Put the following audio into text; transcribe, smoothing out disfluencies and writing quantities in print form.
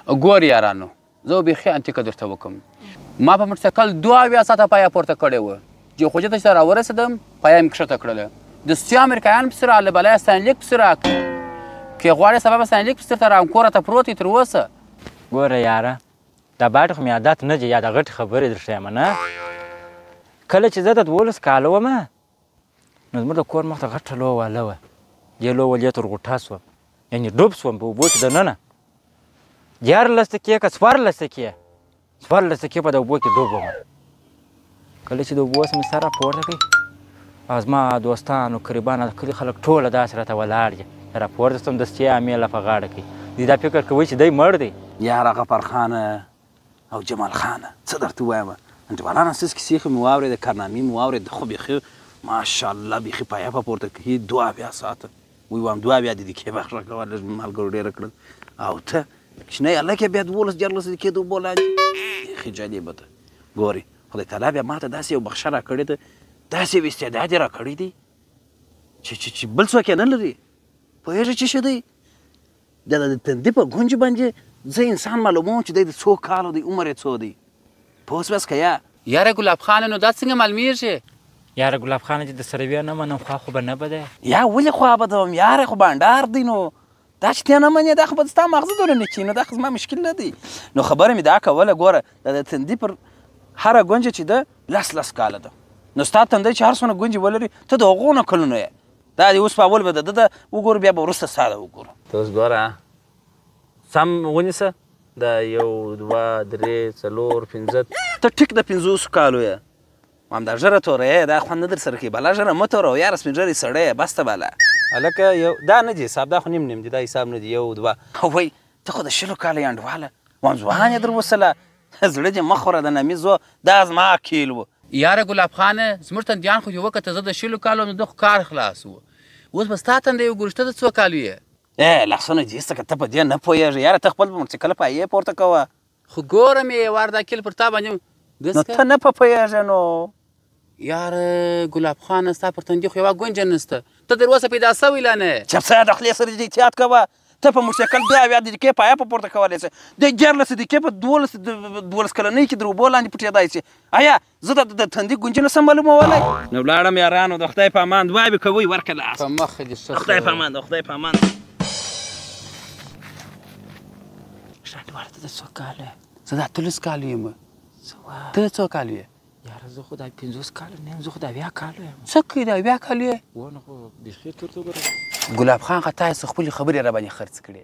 ګور یارانو، زه بیخي انتیکه درته وکم. ما په موټرسایکل 72 ساعته پایه پورته کړې وه. چې خوجه ته چې راورسېدم، پایه مې کښته کړله. د سیاه امریکایان پسې راغله، بلا یې ستاینلیک پسې راکړ. که غواړې سبا به ستاینلیک پسې درته راوړم، کور راته پروت دی تر اوسه. ګوره یاره، دا باټ خو مې عادت نه دی، یا د غټې خبرې در ښیم نه. کله چې زه د 12 کاله وم، نو زموږ د کور مخته غټه لو واله وه. دې لو ولې تر غوټه سوم، یعنې ډوب سوم په اوبو کې دننه. 13 دقیقې که 14 دقیقې، 14 دقیقې په د اوبو کې ډوب وم. کله چې د اوبو څخه مې سر راپورته کړ، او زما دوستانو قریبان د کلي خلک ټوله داسې راته ولاړ دي. راپورته سوم، دستي یې امیله په غاړه کړي. دوی دا فکر کوي چې دی مړ دی. یاره غفار خانه او جمال خانه، څه درته ووایم، انډیوالانو څه کیسې خو مې واورېدې، کارنامې مې واورېدې، خو بیخي ماشاءالله بیخي پایه په پورته کوي. 72 ساعته وی وام، 72 دقیقې بخښه کوه، لږ مې ملګرو ډېره کړل. او ته کوچنی هلک یې، بیا 12 13 دقیقې د اوبو لاندې، بیخي جالبه ده. ګورې خدای تعالی بیا ماته داسې یو بخښه راکړې ده، داسې یو استعداد یې راکړی دی چې چې چې بل څوک یې نه لري. پوهېږې چې څه دی؟ د تندي په ګونجې باندې زه انسان معلوموم چې دی د څو کالو دی، عمر یې څو دی. پوه شوې که یا؟ یاره ګلاب خانه، نو دا څنګه معلومېږي؟ یاره ګلاب خانه، چې د سره وې نه منم، خوا خو به نه بده. یا ولې خوا بدوم یاره، خو بانډار دی. نو دا چې ته نه منې، دا خو به ستا ماغزه دونه نه کېږي، نو دا خو زما مشکل نه دی. نو خبره مې دا کوله، ګوره دا د تندي پر هره ګونجه چې ده 10 10 کاله ده. نو ستا تندی چې هر څونه ګونجې ولري، ته د هغو نه کلونو یې. دا دې اوس په اول به د ده وګورو، بیا به وروسته ستا ده وګورو. ته اوس ګوره سم ونیسه، دا 1 2 3 4 5، ته ټیک د 50 کالو یې. همدا ږیره توره یې، دا خوند نه در سره کوي. بلا ږیره مه توروه یاره، سپین ږیری سړی یې، بس ته بلا. هلکه یو دا نه دی حساب، دا خو نیم نیم دی، دا حساب نه دی. 1 2 وای ته خو د 20 کالو یې انډواله، وام ځوان یې در وسله. زړه دې مه خوره د نمي زو، دا زما کیل و. یاره ګلاب خانه، زموږ تندیان خو دې وکته، زه د 20 کالو نو د خو کار خلاص و. اوس به ستا تندی وګورو چې ته د څو کالو یې. ای لاسونه دې ایسته که ته په دې نه پوهېږې یاره، ته خپل په موټرسایکل پایې پورته کوه. خو ګوره مې یې وار دا کیل پر تا باندې نو ته نه په پوهېږې. نو یاره ګلاب خانه، ستا پر تندي خو یوه ګونجه نشته، ته تر اوسه پیدا سوی لا نه یې. چپ سه، د خولې سره دې احتیاط کوه. ته په موټرسایکل 72 دقیقې پایه په پورته کولی شې، د 13 دقیقې په 12 کلنۍ کې در اوبو لاندې پټېدای شي. ایا زه د تندي ګونجې نه شم معلومولی؟ نو ولاړم یارانو، د خدای په امان، دعا به کوئ، ورکه لاس. په مخه دې ښه. د خدای په امان، د خدای په امان. ښه انډیواله، ته د څو کالو یې؟ زه د 18 کالو یم. ته د څو کالو یې؟ یاره زه خو دا 50 کاله نه یم، زه خو د 70 کالو یم. څه کوې د 70 کالو یې؟ ونه خو بیخي تور ته وګوره. ګلاب خان خطا یې څه خپلې خبرې را باندې خرڅ کړې.